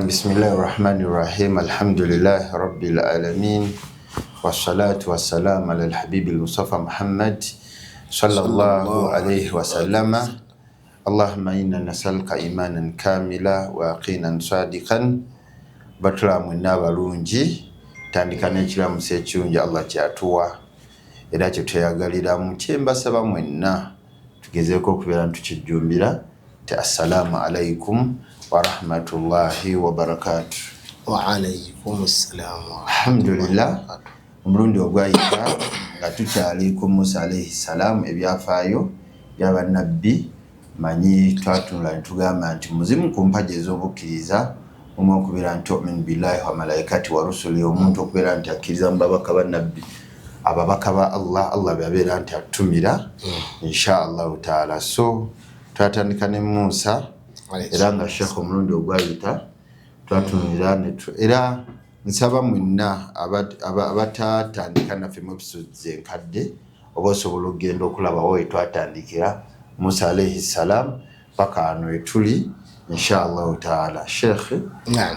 Bismillahi rahmani rahim, alhamdulillahi rabbil alamin, wassalatu wassalamu ala alhabibi almustafa Muhammad sallallahu alayhi wasallama. Allahumma inna nasaluka imanan kamila wa yaqinan sadikan. Batula mwenna abalungi, tandika n'ekiramuso ekirungi Allah kyatuwa era kyetuyagaliramu, kyembasaba mwenna tugezeeko okubeera ntukijjumbira nti assalaamu alaikum warahmatullahi wabarakatu. Waalaikum ssalamu. Alhamdulillah, omulundi ogwayita nga tukyali ku Musa alaihi salaamu, ebyafaayo byabannabbi manyi twatunula netugamba nti muzimu ku mpaji ez'obukkiriza omu okubeera nti tumin billahi wa malaikati wa rusuli, omuntu okubeera nti akkiriza mu babaka bannabbi, ababaka ba Allah, Allah byabeera nti atumira insha Allahu taala. So twatandika ne Musa, era nga Sheekh omulundi ogwayita twatunulira era nsaba mwenna abatatandika naffe mu episodes enkadde, oba osobola okugenda okulabawo wetwatandikira Musa alaihi salam paka ano etuli insha Allahu taala. Sheekh,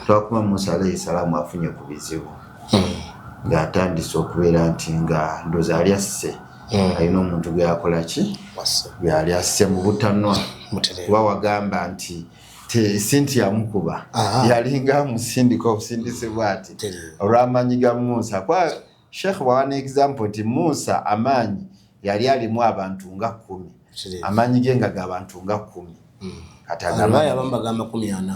twakuma Musa alaihi salaamu afunye ku bizibu ng'atandise okubeera nti nga ndoza ali asse alina omuntu gwe yakola ki, gweyali asse mu butanwa, kuba wagamba nti si nti yamukuba, yalinga amusindika obusindisi bwati olw'amaanyi ga Musa. Kwa Sheekh wawa ne example nti Musa amaanyi yali alimu abantu nga 10, amaanyi ge nga g'abantu nga 10. Kati abamu bagamba 40.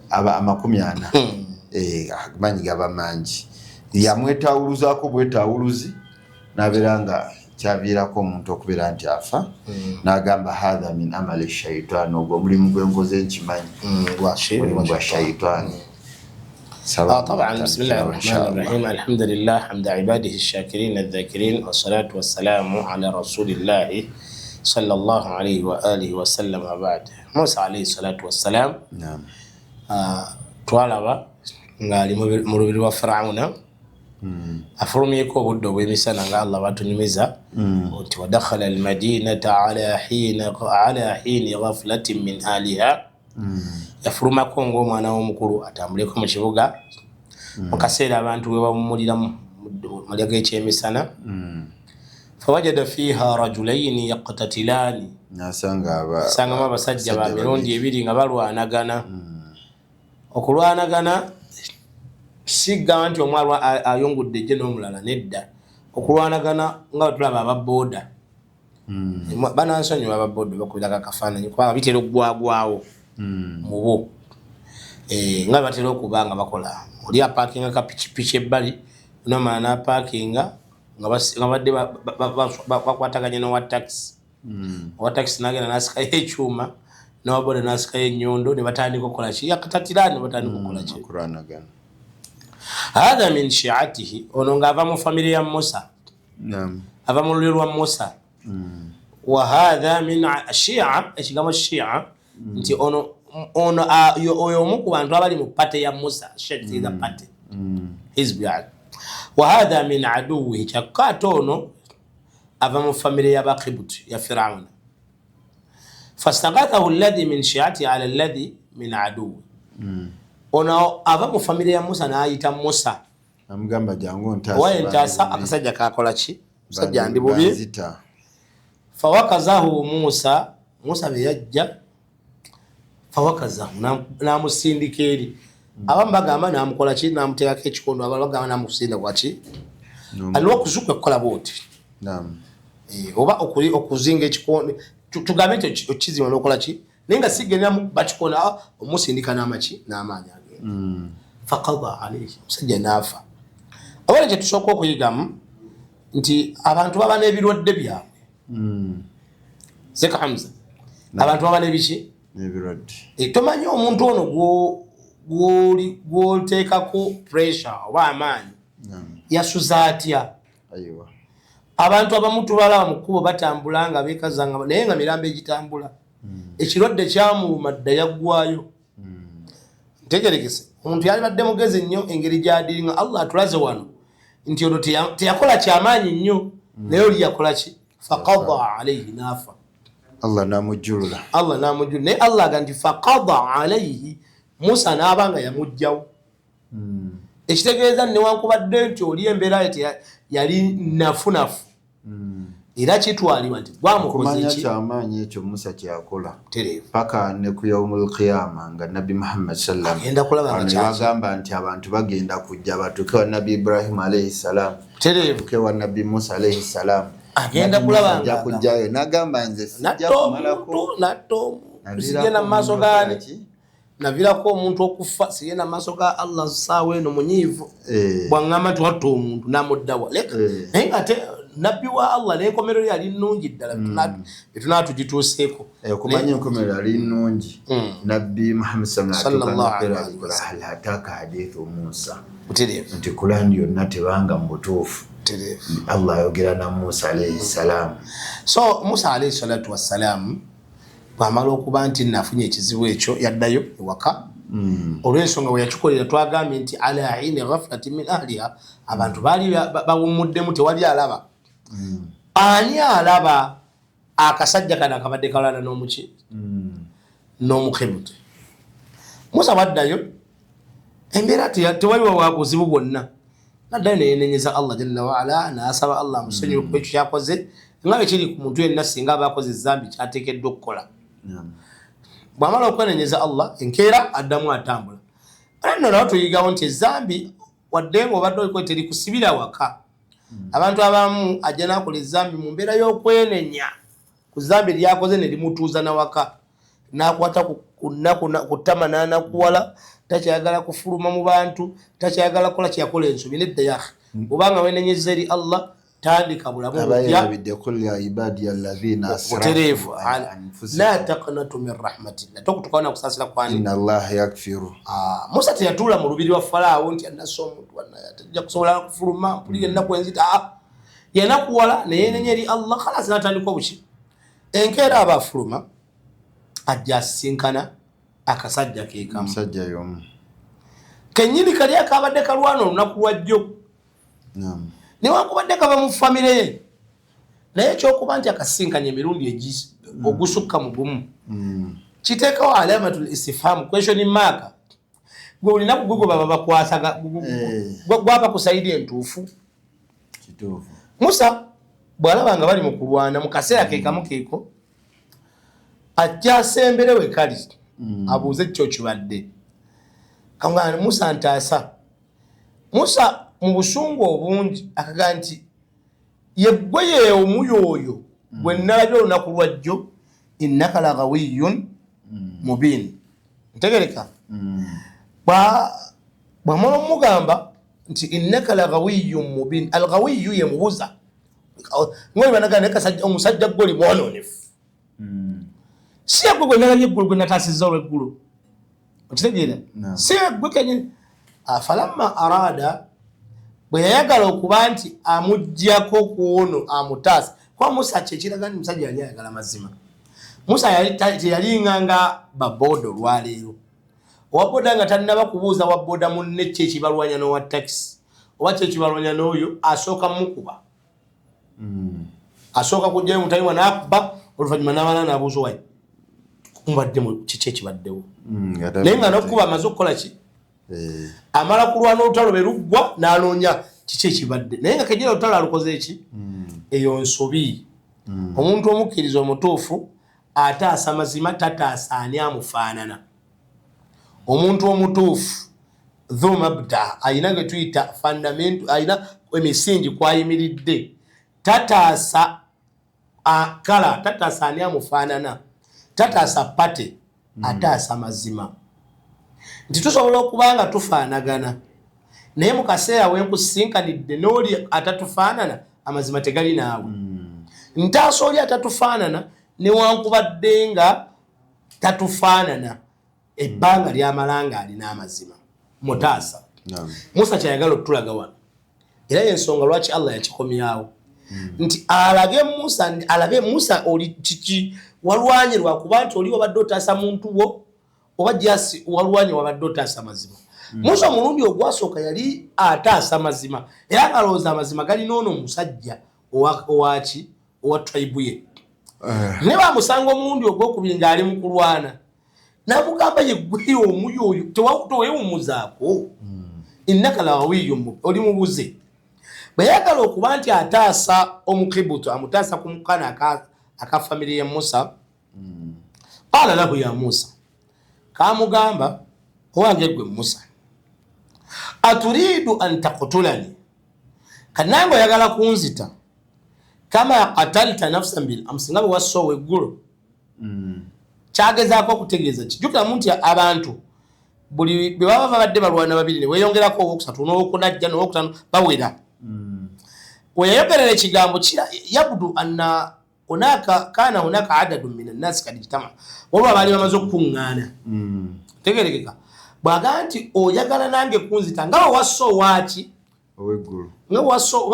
Aba 40, amaanyi gaba mangi, yamwetawuluzaako bwetawuluzi nabeera nga kyaviirako omuntu okubeera nti afa, n'agamba hatha min amali shaitaani, ogwo omulimu gwenkoze nkimanyi mulimu gwa shaitaani. طبعا بسم الله الرحمن الرحيم، الحمد لله حمد عباده الشاكرين الذاكرين، والصلاة والسلام على رسول الله صلى الله عليه وآله وسلم، بعد موسى عليه الصلاة والسلام. Twalaba ng'ali mu lubiri lwa Firawuna, afulumyeko obudde obw'emisana nga Allah batunyumiza nti wadakhala almadinata ala hini ghaflatin min ahliha. Yafulumako ng'omwana w'omukulu atambuleko mu kibuga mu kaseera abantu we bawummuliramu malya g'ekyemisana. Fawajada fiha rajulaini yaqtatilani, sangamu abasajja ba mirundi ebiri nga balwanagana. Okulwanagana sigamba nti omu ayungudde ejje n'omulala, nedda. Okulwanagana nga bwetulaba ababooda, banansonyiwa ababooda bakubirako akafaananyi kubanga bitera okugwagwawo mubo, nga batera okuba nga bakola oli apaakinga kapikipiki ebbali, nomala napaakinga nga badde bakwataganye nowa taxi, owa taxi nagenda nasikayo ekyuma, nowaboda nasikayo enyondo, ne batandika okukola ki, yakatatirani, batandika okukola ki, hatha min shiatihi, ono ngaava mu famire ya Musa, ava mu lulyo lwa Musa, wa hatha min shia. Ekigambo shia nti ono ono oyo omu ku bantu abali mu party ya Musa, the party hizbu yani. Wa hatha min aduwihi, kyakka ate ono ava mu famire y'Abakibuti ya Firauna. Fastagathahu alladhi min shiati ala alladhi min aduwi, ono ava mu famire ya Musa n'ayita Musa, amugamba jangu ntaasa, owaye ntaasa, akasajja kakola ki, musajja ndi bubi. Banzita. Fawakazahu Musa, Musa bwe yajja fawakazahu, n'amusindika eri. Abamu bagamba namukola ki, namuteekako ekikondo, abalala bagamba namusinda kwaki, alwakuzu kwe kukola bwoti, oba okuzinga ekikondo, tugambe nti okizima nokola ki, naye nga sigenderamu bakikondo, omusindika n'amaki n'amaanyi agenda. Faqada alaihi, omusajja n'afa. Awala kyetusooka okuyigamu nti abantu baba n'ebirwadde byabwe. Zeka Hamza, abantu baba n'ebiki? N'ebirwadde. Tomanyi omuntu ono gw'oteekako pressure oba amaanyi yasuza atya. Abantu abamu tubalaba mu kkubo batambula nga beekazanga, naye nga mirambo egitambula, ekirwadde kyamuluma dda, yaggwayo. Ntegerekese omuntu yalibadde mugezi nnyo engeri gyadiringa. Allah atulaze wano nti ono teyakola kyamaanyi nnyo, naye oli yakola ki, faqada alaihi, naafa. Allah namujjulula. Allah namujjulula, naye Allah aga nti faqada alaihi. Musa n'aba nga yamuggyawo. Ekitegeeza newankubadde nti oli embeera ye yali nafunafu, era kitwalibwa nti gwamukoze kyamaanyi ekyo Musa kyakola paka ne ku yaumul qiyama nga Nabbi Muhammad sallam agenda kulaba nga bagamba nti abantu bagenda kujja batuuke wa Nabbi Ibrahim alayhi salam, tuuke wa Nabbi Musa alayhi salam, agenda kulaba nga kujjayo n'agamba nze sijja kumalako natto sigenda mu maaso gaani navirako omuntu okufa, sigenda mu maaso ga Allah saawa eno munyiivu bwaŋŋamba nti watta omuntu namuddawa leka. Naye nga ate nabbi wa Allah n'enkomerero yali nnungi ddala, betunaa tugituuseeko. Okumanya enkomerero yali nnungi, Nabbi Muhammad sallallahu alaihi wasallam ataka hadithu Musa nti Kurani yonna tebanga mu butuufu, Allah ayogera na Musa alayhi salam. So Musa alayhi salatu wassalam bwamala okuba nti nafunye ekizibu ekyo yaddayo ewaka. Olw'ensonga we yakikolera twagambye nti ala aini ghaflati min ahliha, abantu baali bawummuddemu tewali alaba. Ani alaba akasajja kano akabadde kalwana n'omuki n'omukebute. Musa bwaddayo embeera tewaliwo wabuzibu bwonna, naddayo neyenenyeza Allah jalla waala n'asaba Allah amusonyiwe ku ekyo kyakoze, nga bwe kiri ku muntu yenna singa aba akoze ezambi kyateekeddwa okukola. Bw'amala okwenenyeza Allah enkeera addamu atambula. Era nno nawo tuyigawo nti ezambi wadde ng'obadde oliko teri kusibira waka. Abantu abamu ajja n'akola ezambi mu mbeera y'okwenenya ku zambi lyakoze ne limutuuza nawaka, n'akwata ku nnaku ku ttama n'anakuwala, takyayagala kufuluma mu bantu, takyayagala kukola kyeyakola ensobi. Nedda yahe, obanga wenenyeza eri Allah tandika bulamu bupya butereevu. La taqnatu min rahmatillah, tokutukawo nakusaasira kwani inna Allaha yakfiru. Musa teyatuula mu lubiri lwa Faraawo nti annassa omuntu tajja kusobola kufuluma mpulira ennaku enzita. Yanakuwala neyenenya eri Allah, khalasi n'atandika obuki. Enkeera aba afuluma ajja asisinkana akasajja kekamu, omusajja y'omu kennyini kali akabadde kalwana olunaku lwajjo, newankubadde kava mu famire ye, naye ekyokuba nti akasinkanye emirundi ogusukka mu gumu kiteekawo alamatul istifhamu, question mark. Gwe olinaku gwe gwe baba bakwasa gwaba ku sayidi entuufu. Musa bw'alaba nga bali mu kulwana mu kaseera ke kamu keeko, ajja asembere we kali abuuze kyo kibadde. Kamugamba Musa ntaasa. Musa mu busungu obungi akagaa nti yeggwe ye omuyo oyo gwe nalabye olunaku lwajjo, innaka lagawiyun mubin. Ntegereka bwamala omugamba nti innaka lagawiyun mubin, algawiyu ye mubuza ngoli omusajja gwoli mwononefu, si yegwe gwe nalabye eggulu gwe nataasizza olweggulo, okitegeera? Si yegwe kenyini. Falamma arada, bwe yayagala okuba nti amuggyako ku ono amutaasa, kuba Musa kyekiraga nti musajja yali ayagala mazima. Musa teyalinga nga baboda olwaleero, owaboda nga tannaba kubuuza waboda munne ki ekibalwanya n'owa takisi oba ki ekibalwanya n'oyo, asooka mukuba, asooka kujjayo mutayiwa n'akuba, oluvannyuma n'amala n'abuuza owaye mubadde kiki ekibaddewo, naye nga n'okuba amaze okukola ki, amala kulwana olutalo bwe luggwa n'anoonya kiki ekibadde, naye nga kenyera olutalo alukoze eki. Eyo nsobi. Omuntu omukkiriza omutuufu ataasa mazima, tataasa ani amufaanana. Omuntu omutuufu dhu mabda, ayina ge tuyita fundamental, ayina emisingi kwayimiridde, tataasa kala, tataasa ani amufaanana, tataasa pate, ataasa mazima. Nti tusobola okuba nga tufaanagana, naye mu kaseera wenkusinkanidde n'oli atatufaanana, amazima tegali naawe. Ntaasa oli atatufaanana newankubadde nga tatufaanana, ebbanga lyamala nga alina amazima mutaasa. Musa kyayagala otulaga wano, era yensonga lwaki Allah yakikomyawo nti alage Musa, alabe Musa oli kiki walwanye, lwakuba nti oli wabadde otaasa muntu wo oba jasi walwanye wabadde otaasa mazima. Musa omulundi ogwasooka yali ataasa mazima, era ngalowooza amazima galina ono omusajja owaki owa tribe ye, ne bamusanga omulundi ogwokubiri ng'ali mu kulwana. Namugamba yeggwe omuyo oyo tewewumuzaako, innaka lawawiyyu, oli mubuze. Bwe yagala okuba nti ataasa omukibuto, amutaasa ku mukana aka famire ya Musa. Qala lahu ya Musa, kamugamba, owange gwe Musa, aturidu an taktulani, kanange oyagala kunzita, kama qatalta nafsan bil amsi, nga bwe wassa oweggulo. Kyagezaako okutegeeza kijjukiramu nti abantu buli bwe baba babadde balwana babiri ne weeyongerako owokusatu n'owokunajja n'owokutaano bawera. Weyayogerera ekigambo yabdu anna hunaka kana hunaka adadu min annasi kad ijtama, waliwo abaali bamaze okukuŋŋaana. Tegerekeka bw'agamba nti oyagala nange kunzita nga bwe wassa owaaki nga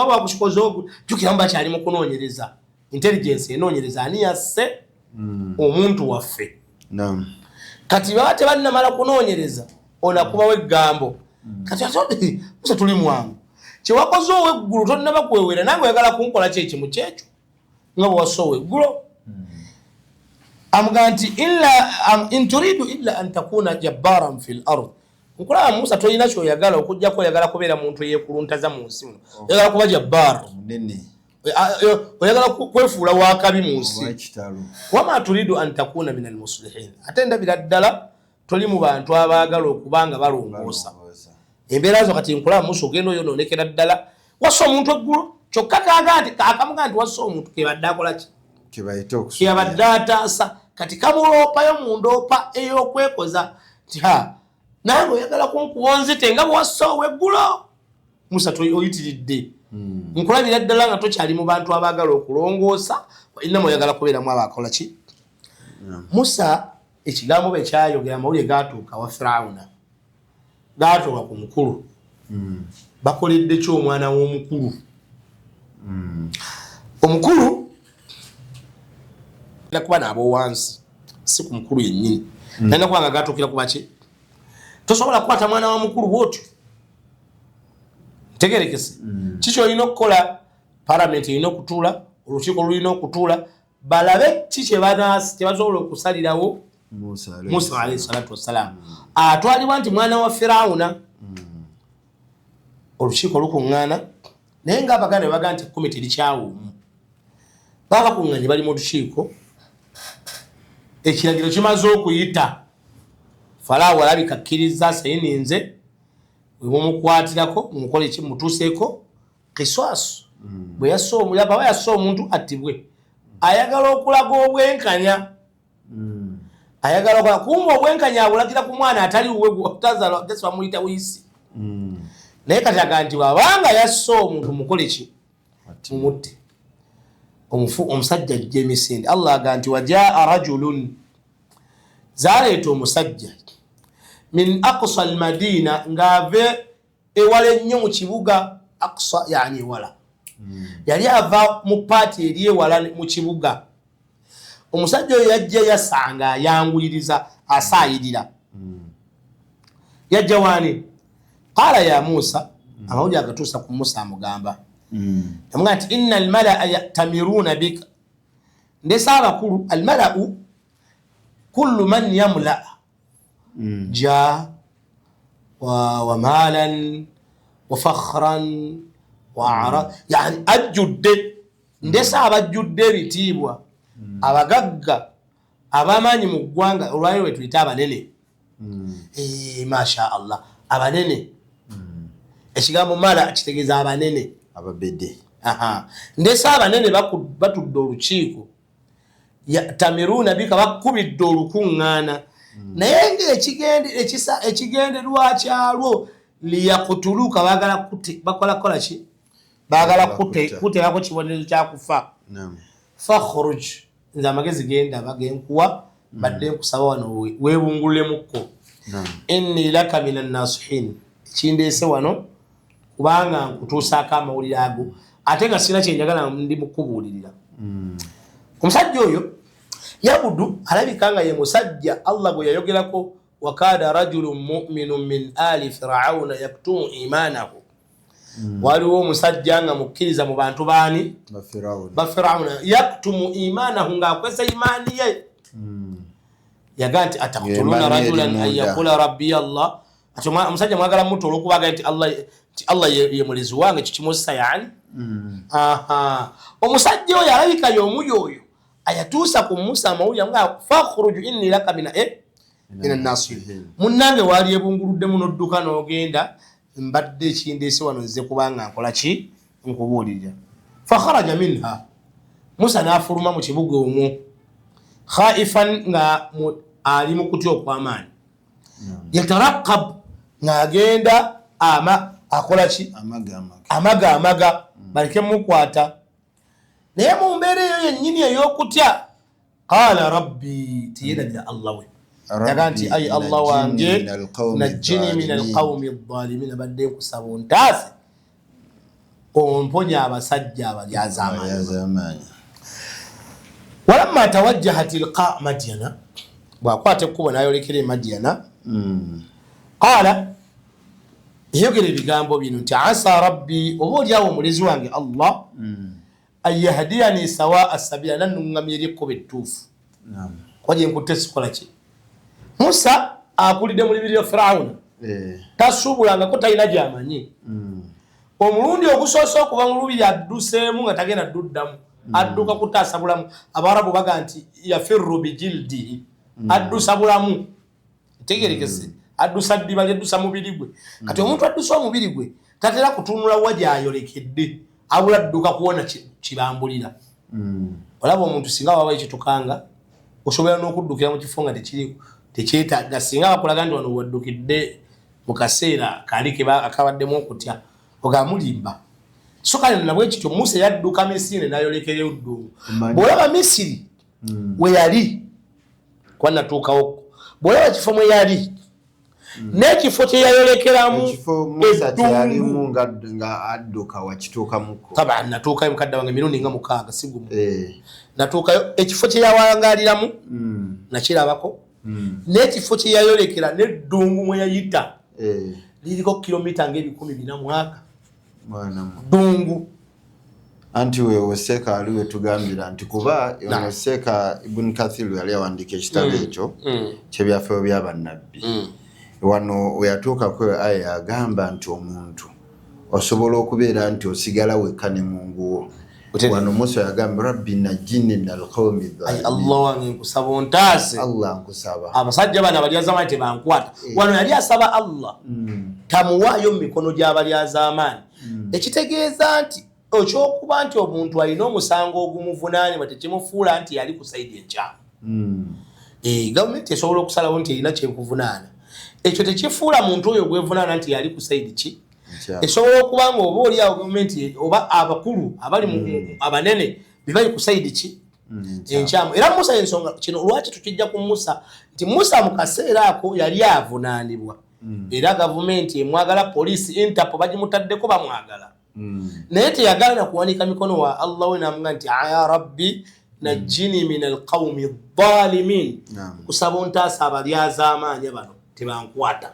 bwakukikoze ogu. Jjukiramu bakyali mu kunoonyereza, intelligence enoonyereza ani yasse omuntu waffe. Kati baba tebannamala kunoonyereza, onakubawo eggambo. Kati ate Musa tuli mwangu, kyewakoze ow'eggulu tonnaba kwewera, nange oyagala kunkola kyekimu kyekyo nga bwewassa ow'eggulo. Amugamba nti in turidu illa an takuna jabbaran fi l ard, nkulaba Musa tolina kyoyagala okugjako oyagala kubeera muntu eyekuluntaza mu nsi muno, oyagala kuba jabbar, oyagala kwefuula wakabi mu nsi. Wama turidu an takuna min almuslihin, ate ndabira ddala toli mu bantu abaagala okuba nga balongoosa embeera zo. Kati nkulaba Musa ogenda oyonoonekera ddala, wassa omuntu eggulo. Kyokka kaga nti akamuga nti wassa omuntu kebadde akola ki, kebadde ataasa. Kati kamuloopayo mu ndoopa ey'okwekoza nti ha, nange oyagala kunkuba onzite nga bwewassa oweggulo. Musa oyitiridde, nkulabira ddala nga tokyali mu bantu abaagala okulongoosa, inamu oyagala kubeeramu abakola ki. Musa ekigambo bwe kyayogera, amawulire gatuuka wa Firawuna, gatuuka ku mukulu. Bakoledde ki omwana w'omukulu? Omukulu kuba naabo wansi, si ku mukulu yennyini, nalina kuba nga gatuukira kubaki. Tosobola kukwata mwana wa mukulu bwotyo. Ntegerekese, kiki olina okukola? Palamenti erina okutuula, olukiiko lulina okutuula, balabe ki kyebasobola okusalirawo Musa alaihi salatu wassalaamu atwalibwa nti mwana wa Firawuna. Olukiiko lukuŋŋaana, naye nga abaganda bebagaa nti ekkumi terikyawuumu. Baba bakuŋŋanye, bali mu lukiiko, ekiragiro kimaze okuyita, Falaawo alabika akkiriza, asayininze, wemumukwatirako mumukole ki, mutuuseeko kiswasu. Bwe yaba yasse omuntu attibwe, ayagala okulaga obwenkanya, ayagala okola kumba obwenkanya abulagira ku mwana atali wuwe bamuyita wiisi. Naye kati aga nti bwabanga yasse omuntu mukole ki, mumutte. Omusajja ajja emisinde. Allah aga nti wajaa rajulun, zaleeta omusajja min aqsa almadina, ng'ave ewala ennyo mu kibuga. Aqsa yani ewala, yali ava mu part eri ewala mu kibuga. Omusajja oyo yajja yasanga ayanguyiriza, asaayirira. Yajja wani? Qaala ya Musa, amawulire agatuusa ku Musa, amugamba, amugamba nti inna almalaa yatamiruuna bika, ndese abakulu. Almalau kullu man yamla ja wa maalan wa fakhran wa yani ajjudde, ndese abajjudde ebitiibwa, abagagga abamaanyi mu ggwanga olwaliro bwe tuyita abanene. Masha Allah, abanene. Ekigambo mala kitegeeza abanene. Ababede. Ndese abanene batudde olukiiko, yatamiruuna bika, bakubidde olukuŋŋaana, naye nga ekigenderwa kyalwo liyakutuluka, bagala bakola kola ki, bagala kuteekako kibonerezo kyakufa. Fakhruj, nze amagezi gendaba genkuwa, badde nkusaba wano weebungulemukko. Inni laka min annasihin, ekindeese wano kubanga nkutuusaako amawulire ago, ate nga sirina kyenjagala, ndi mukubuulirira. Omusajja oyo yabudu alabika nga ye musajja Allah gwe yayogerako, wakada rajulun muminun min ali firauna yaktumu imanahu. Waliwo omusajja nga mukkiriza mu bantu baani? Ba Firauna. Yaktumu imanahu, ng'akwesa imaani ye. Yagaa nti ataktuluna rajulan an yaqula rabbi Allah, ati omusajja mwagala mutta olwokubaga nti Allah ye mulezi wange, kikimussa yani. Omusajja oyo alabika y'omuyi oyo ayatuusa ku Musa amawulire nga fakhruju inni laka mina nasirin. Munnange waali ebunguluddemu n'odduka n'ogenda, mbadde ekindeese wano nze kubanga nkola ki, nkubuulirira. Fakharaja minha, Musa n'afuluma mu kibuga omwo khaifan, nga ali mu kutya okw'amaanyi. Yatarakab, ng'agenda akola ki, amaga amaga baleke mukwata. Naye mu mbeera eyo yennyini ey'okutya, qala rabbi, tiyerabira Allah we, yaga nti ayi Allah wange najjini min alqawmi adh-dhalimin, badde nkusaba ontaase omponya abasajja abalyazaamaanyi. Walamma tawajjaha tilqa Madyana, bw'akwata ekkubo n'ayolekera e Madyana, qala, yayogera ebigambo bino nti asa rabbi, oba oliawo omulezi wange Allah, an yahdiyani sawaa sabila, nannuŋŋamya eri ekkubo ettuufu, kuba gye nkutte sikola ki. Musa akulidde mu libiri lya Firawuna, tasuubulangako, talina gy'amanyi. Omulundi ogusoose okuva mu lubiri adduseemu nga tagenda dduddamu, adduka kutaasa bulamu. Abawarabu baga nti yafirru bijildihi, addusa bulamu, tegerekese, addusa ddiba lye, addusa mubiri gwe. Kati omuntu addusa omubiri gwe tatera kutunula wa gy'ayolekedde, abula adduka kuwona kibambulira. Olaba omuntu singa waba ekitukanga, osobola n'okuddukira mu kifo nga tekyetaaga, singa bakulaga nti wano waddukidde mu kaseera kali akabaddemu okutya, ogamulimba. So kale nabwe kityo Musa yadduka Misiri n'ayolekera eddungu. Bw'olaba Misiri we yali, kuba natuukawo, bw'olaba kifo mwe yali n'ekifo kye yayolekeramu eddungu nga adduka wakituukamuko. Taba natuukayo mukadde wange emirundi nga 6 si gumu. Natuukayo ekifo kye yawangaliramu nakirabako, n'ekifo kye yayolekera n'eddungu mwe yayita liriko kilomita nga 400 mwaka ddungu. Anti wewe Seeka ali wetugambira nti kuba ono Seeka Ibn Kathir yali awandiika ekitabo ekyo kyebyafeeyo by'abannabbi. Wano weyatuukako aya agamba nti omuntu osobola okubeera nti osigala wekka ne munguwo. Wano Musa yagamba rabbi najjini minal qawmi dhalimin, Allah wange nkusaba ontaase, Allah nkusaba abasajja bano abalyazaamaanyi tebankwata. Wano yali asaba Allah tamuwaayo mu mikono gy'abalyazaamaanyi, ekitegeeza nti ekyokuba nti omuntu alina omusango ogumuvunaanibwa tekimufuula nti yali ku sayidi enkyamu. Gavumenti esobola okusalawo nti erina kyekuvunaana, ekyo tekifuula muntu oyo gwevunaana nti yali ku sayidi ki. Esobola okuba nga oba oli awo gavumenti oba abakulu abali abanene bebali ku sayidi ki enkyamu. Era Musa ensonga kino lwaki tukijja ku Musa, nti Musa mu kaseera ako yali avunaanibwa, era gavumenti emwagala, poliisi Interpol bagimutaddeko bamwagala, naye teyagala kuwanika mikono wa Allah we namuga nti ya rabbi najjini min alqawmi dhalimin, kusaba ontaasa abalyazaamaanyi bano tebankwata.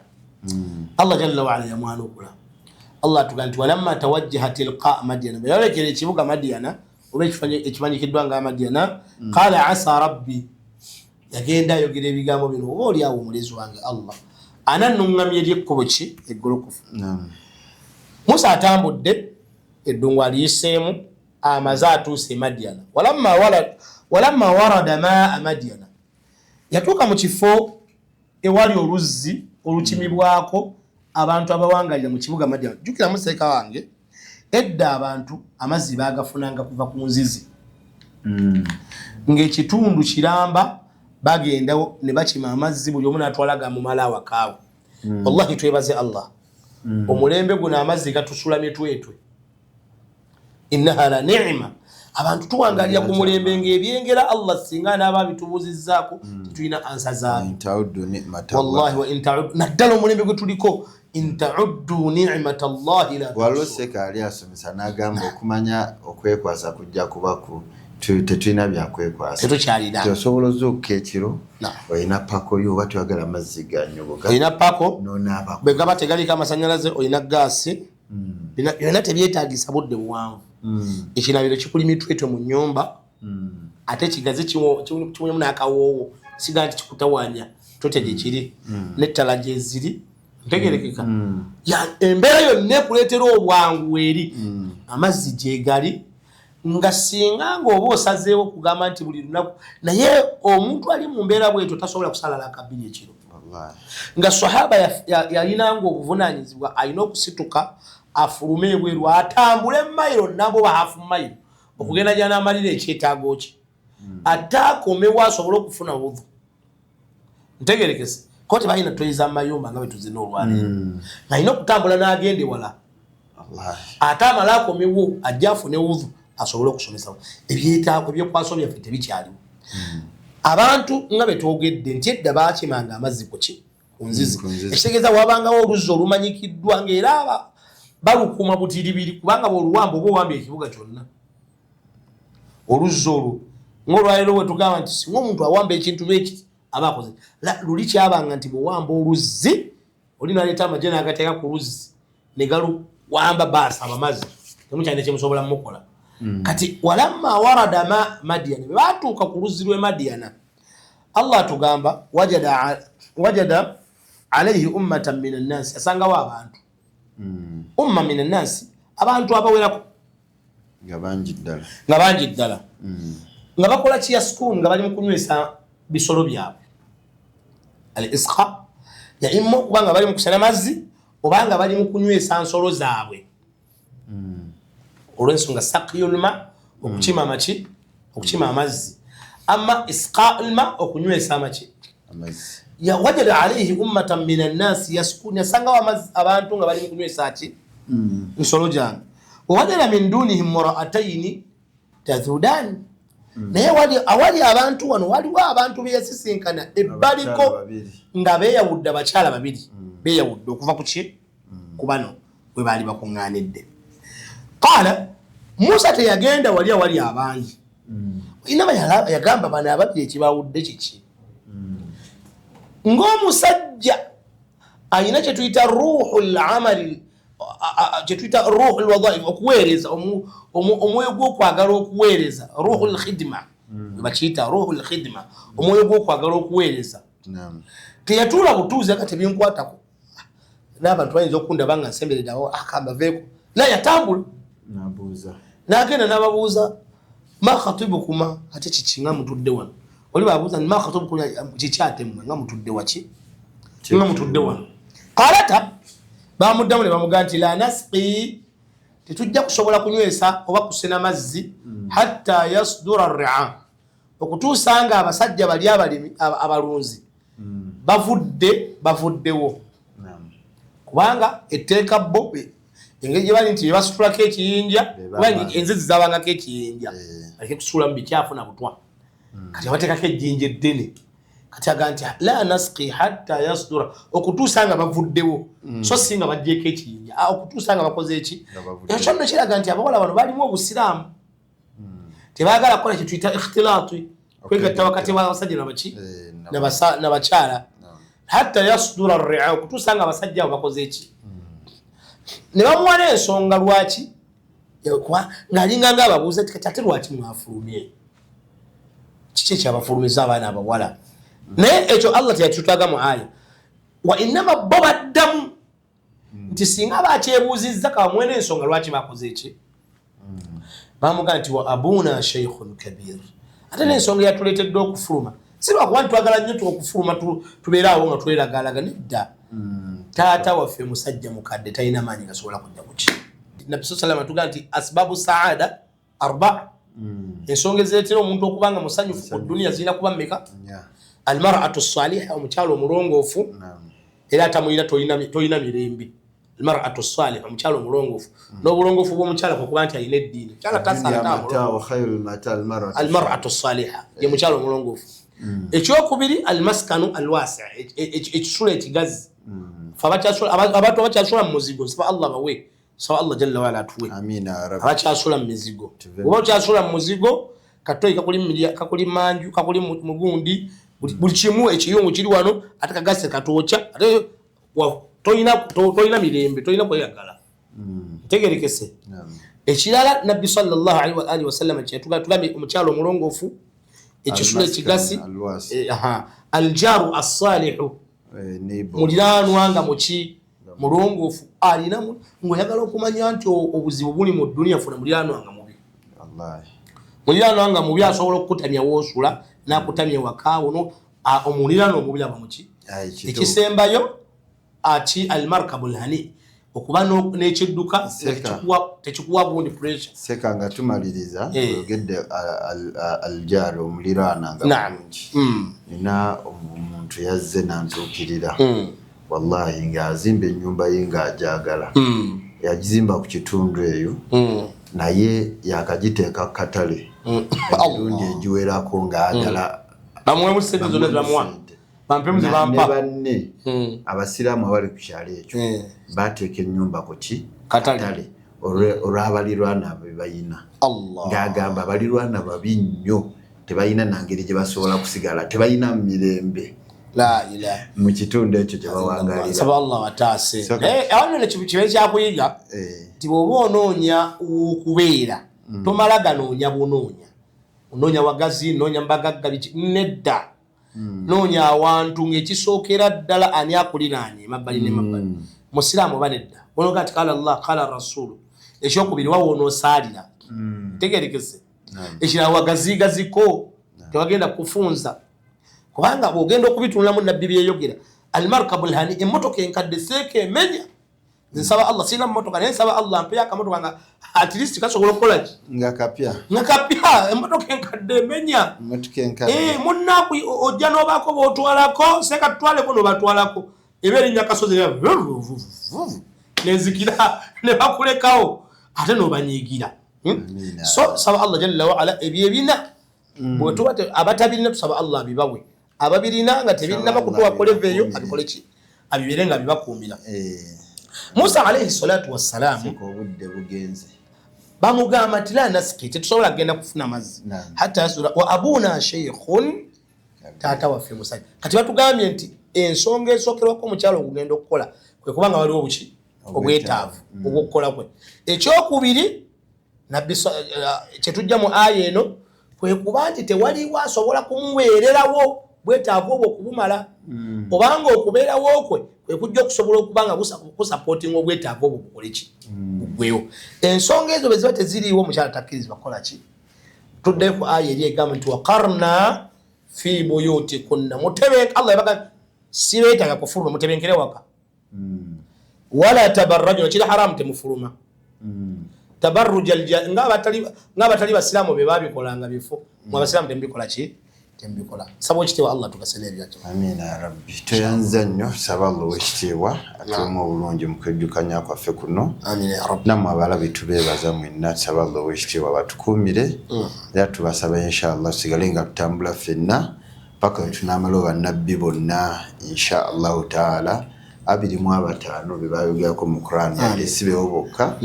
Allah jalla waala yamwanukula. Allah atuga nti walamma tawajjaha tilqa Madyana, bwe yayolekera ekibuga Madyana oba ekimanyikiddwa nga Madyana, qala asa rabbi, yagenda ayogera ebigambo bino, oba oli awo omulezi wange Allah anannuŋŋamya eri ekkubo ki eggolokofu. Musa atambudde eddungu aliyiseemu, amaze atuuse e Madyana. Walamma warada maa Madyana, yatuuka mu kifo ewali oluzzi olukimibwako abantu abawangalira mu kibuga Madyana. Jjukira museeka wange, edda abantu amazzi baagafunanga kuva ku nzizi, ng'ekitundu kiramba bagenda ne bakima amazzi, buli omu n'atwala gamumala awakaawe. Wallahi twebaze Allah, omulembe guno amazzi gatusula mitwetwe, innaha la ni'ma. Abantu tuwangalira ku mulembe ng'ebyengera Allah singa anaaba abitubuuzizzaako tetulina ansa zaabyo. Wallahi wa in ta'uddu, naddala omulembe gwe tuliko, in ta'uddu ni'mata Allahi la waliwo Seeka ali asomesa n'agamba okumanya okwekwasa kujja kuba ku tetulina byakwekwasa, tetukyalina. Osobola ozuukuka ekiro olina pako yo, oba toyagala amazzi ganyogoga, olina pako bwe gaba tegaliko amasanyalaze, olina gaasi, byonna tebyetaagisa budde buwanvu. Ekinabiro kikuli mitwetwe mu nnyumba, ate kigazi kiwemu n'akawoowo, Siga nti kikutawanya, totya gyekiri nettala gyeziri, ntegerekeka. Embeera yonna ekuleetera obwangu eri amazzi gyegali, nga singa ngaoba osazeewo okugamba nti buli lunaku, naye omuntu ali mu mbeera bwetyo tasobola kusala laka bbiri ekiro. Nga sahaba yalinanga obuvunanyizibwa, alina okusituka afulume ebweru atambule mayiro namba oba hafu mayiro okugenda gyanamalira ekyetaago kye, ate akomewo asobole okufuna wudhu. Ntegerekese ko tebalina toyiza mayumba nga bwetuzina olwaleero, ng'alina okutambula n'agenda ewala, ate amale akomewo ajja afune wudhu asobole okusomesa. Ebyetaago ebyekwaso byaffe tebikyaliwo. Abantu nga betwogedde nti edda bakimanga amazzi kuki? Ku nzizi. Ekitegeeza wabangawo oluzzi olumanyikiddwa ng'era balukuuma butiribiri, kubanga bwoluwamba oba owambye ekibuga kyonna. Oluzzi olwo ngaolwaleero wetugamba nti singa omuntu awamba ekintu lwekiti aba akoze luli, kyabanga nti bwewamba oluzzi oli naleeta amagye n'agateeka ku luzzi ne galuwamba, baasa abamazzi temukyalina kyemusobola mumukola. Kati walamma warada ma Madiyana, bwe batuuka ku luzzi lw'e Madiyana, Allah atugamba wajada alaihi ummatan min annansi, asangawo abantu, umma min annansi, abantu abawerako. Nga bangi ddala. Nga bangi ddala, nga bakola kiyasukun, nga bali mu kunywesa bisolo byabwe. Al isqa yaimma okuba nga bali mu kusena mazzi oba nga bali mu kunywesa nsolo zaabwe, olw'ensonga sakiyulma okukima amaki, okukima amazzi, amma isqaulma okunywesa amaki. Amazzi. Wajada alaihi ummatan min annasi yaskun, yasangawo abantu nga bali mu kunywesa ki? Nsolo gyange. Wawajada min dunihim muraataini tazudani, naye awali abantu wano waliwo abantu beyasisinkana ebbaliko. Abakyala babiri. Nga beeyawudde, abakyala babiri beeyawudde okuva ku ki? Ku bano we baali bakuŋŋaanidde. Qaala Musa teyagenda wali awali abangi, inama yagamba bano ababiri ekibawudde kiki? Ng'omusajja alina kyetuyita ruhu lamali, kyetuyita ruhu lwadhaif, okuweereza, omwoyo gw'okwagala okuweereza, ruhu lkhidima bakiyita ruhu lkhidima, omwoyo gw'okwagala okuweereza. Teyatuula butuuzi aka tebinkwatako, n'abantu bayinza okundaba nga nsembereddawo, akambaveeko. Naye yatambula. Nabuuza. N'agenda n'ababuuza, ma khatibukuma, ate kiki nga mutudde wano? Oli babuuza nti ma khatibukuma, kiki ate mmwe nga mutudde waki, nga mutudde wano? Qalata, bamuddamu ne bamugamba nti la nasqi, tetujja kusobola kunywesa oba kusena mazzi, hatta yasdura ria, okutuusa nga abasajja bali abalimi, abalunzi bavuddewo. Kubanga etteeka bo engeri gye bali nti bebasitulako ekiyinja, kuba enzizi zabangako ekiyinja, aleke kusuulamu bikyafu na butwa. Kati abateekako ejjinja eddene. Kati aga nti la nasqi hatta yasdura, okutuusa nga bavuddewo, so si nga baggyeko ekiyinja. Ah, okutuusa nga bakoze eki? Nga bavuddewo. Ekyo nno kiraga nti abawala bano balimu obusiraamu, tebaagala kukola kyetuyita ikhtilaati, kwegatta wakati w'abasajja nabaki? Nabakyala. Hatta yasdura ria, okutuusa nga abasajja abo bakoze eki? Ne bamuwa n'ensonga lwaki, kuba ng'alinga nga ababuuza nti kati ate lwaki mwafulumye, kiki ekyabafulumiza abaana abawala? Naye ekyo Allah teyakitulaga mu aya, wa innama bo baddamu nti singa bakyebuuzizza kabamuwe n'ensonga lwaki bakoze eki. Bamugaa nti wa abuna sheikhun kabir, ate n'ensonga eyatuleetedde okufuluma si lwakuba nti twagala nnyo okufuluma tubeere awo nga tweragalaga, nedda, taata waffe musajja mukadde, talina maanyi gasobola kujja kuki. Nabbi sa salama tugaa nti asbabu saada arba, ensonga ezireetera omuntu okuba nga musanyufu ku duniya zirina kuba mmeka? Almaratu saliha, omukyalo omulongoofu, era atamuyina tolina mirembe. Almaratu saliha, omukyalo omulongoofu, n'obulongoofu bw'omukyala kwekuba nti alina eddiini. Omukyala tasaala. Almaratu saliha ye mukyalo omulongoofu. Ekyokubiri almaskanu alwasi, ekisulo ekigazi. Fe abantu abakyasula mu muzigo, nsaba Allah bawe, saba Allah jalla waala atuwe. Abakyasula mu mizigo, oba okyasula mu muzigo, katoyi kakuli manju, kakuli mugundi, buli kimu ekiyungu kiri wano, ate kagase katwokya, ate tolina mirembe, tolina kweyagala. Ntegerekese. Ekirala nabbi sallallahu alaihi wa alihi wasallam kyetugambye, omukyalo omulongoofu. Ekisulo ekigasi. Alwasi. Aljaru assalihu. Neighbor. Muliraanwa nga muki mulongoofu alina ng'oyagala okumanya nti obuzibu buli mu dduniya, funa muliraanwa nga mubi. Wallahi. Muliraanwa nga mubi asobola okukutamya woosula n'akutamya wakaawo omuliraanwa omubi aba muki. Ayi, kituufu. Ekisembayo ati almarkabu lhani, okuba n'ekidduka nga Seka. tekikuwa gundi pressure. Seka, nga tumaliriza, oyogedde aljaru, omuliraana nga bulungi. Nina omuntu yazze nantuukirira, wallahi, ng'azimba ennyumba ye ng'agyagala. Yagizimba ku kitundu eyo, naye yakagiteeka ku katale emirundi egiwerako ng'ayagala Bamuwemu sente zonna zebamuwa, sente. bampemu Ne zebampa. banne abasiraamu abali ku kyalo ekyo bateeka ennyumba ku ki? Katale. Olw'abalirwana be bayina. Allah. Ng'agamba abalirwana babi nnyo, tebalina nangeri gye basobola kusigala, tebalina mirembe La ilaha mu kitundu ekyo gye bawangalira. Nsaba Allah wataase. Saka. Naye awo nno kibe kyakuyiga nti bw'oba onoonya wokubeera, tomala ganoonya bunoonya, onoonya wagazi, noonya mbagagga biki, nedda. Noonya awantu ng'ekisookera ddala ani akuliraanye emabbali nemabbali, musiraamu oba nedda, onoga nti kala Allah kala rasulu. Ekyokubiri, wawa onoosaalira, tegerekese. Ekirala, wagazigaziko, tewagenda kufunza, kubanga bwogenda okubitunulamu nabbi byeyogera almarkabu lhani, emmotoka enkadde seeka emenya. Nsaba Allah, sirina mmotoka, naye nsaba Allah mpeyo akamotoka nga at least kasobola okukola ki? Nga kapya. Nga kapya. Emmotoka enkadde emenya. Emotoka enkadde. Munnaku ojja n'obaako bwotwalako, seeka tutwaleko, nobatwalako, eba erinnya kasozi nezikira ne bakulekawo ate nobanyiigira. Amiina. So saba Allah jalla waala ebyo ebina bwetuba abatabirina tusaba Allah abibawe, ababirina nga tebinnaba Saba kutuwa Allah kuleva eyo abibakuumire. abikole ki, abibeere nga bibakuumira. Musa alaihi salatu wassalaamu Seka, obudde bugenze. Bamugamba nti la nasiki, tetusobola kugenda kufuna mazzi hatta yasura wa abuna sheikhun, taata waffe musajja. Kati batugambye nti ensonga esookerwako omukyalo okugenda okukola kwe kubanga waliwo obuki, obwetaavu obwokukola kwe. Ekyokubiri nabbi kyetujja mu aya eno kwe kuba nti tewaliwo asobola kumuweererawo bwetaavu obwo okubumala, obanga okubeerawo kwe kwe kujja okusobola okuba nga kusupportinga obwetaavu obwo bukole ki, buggwewo. Ensonga ezo bwe ziba teziriiwo, omukyala takkirizibwa kukola ki. Tuddeyo ku aya eri egamba nti waqarna fi buyutikunna, mutebe. Allah yabaga sibeetaaga kufuluma, mutebenkere waka. Wala tabarrajuna, kiri haramu, temufuluma. Tabarruja ng'abatali basiraamu be babikolanga bifo, mwe abasiraamu temubikola ki, temubikola. Saba okitiibwa Allah tugase n'ebyakyo. Amiina ya rabbi. Toyanza nnyo. Saba Allah owekitiibwa atuume obulungi mu kwejjukanya kwaffe kuno. Amina ya rabbi. Nammwe abalabi tubeebaza mwenna. Tusaba Allah owekitiibwa batukuumire, era tubasaba inshallah tusigale nga tutambula ffenna paka we tunaamala bannabbi bonna insha allahu taala 25 be bayogerako mu Quran, yadde si bewo bokka.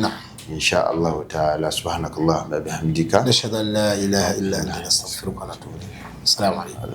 Insha allahu taala. Subhanakallahuma bihamdika. Nashhadu an la ilaha illa anta, nastaghfiruka wa natubu ilayk. Assalamu alaikum.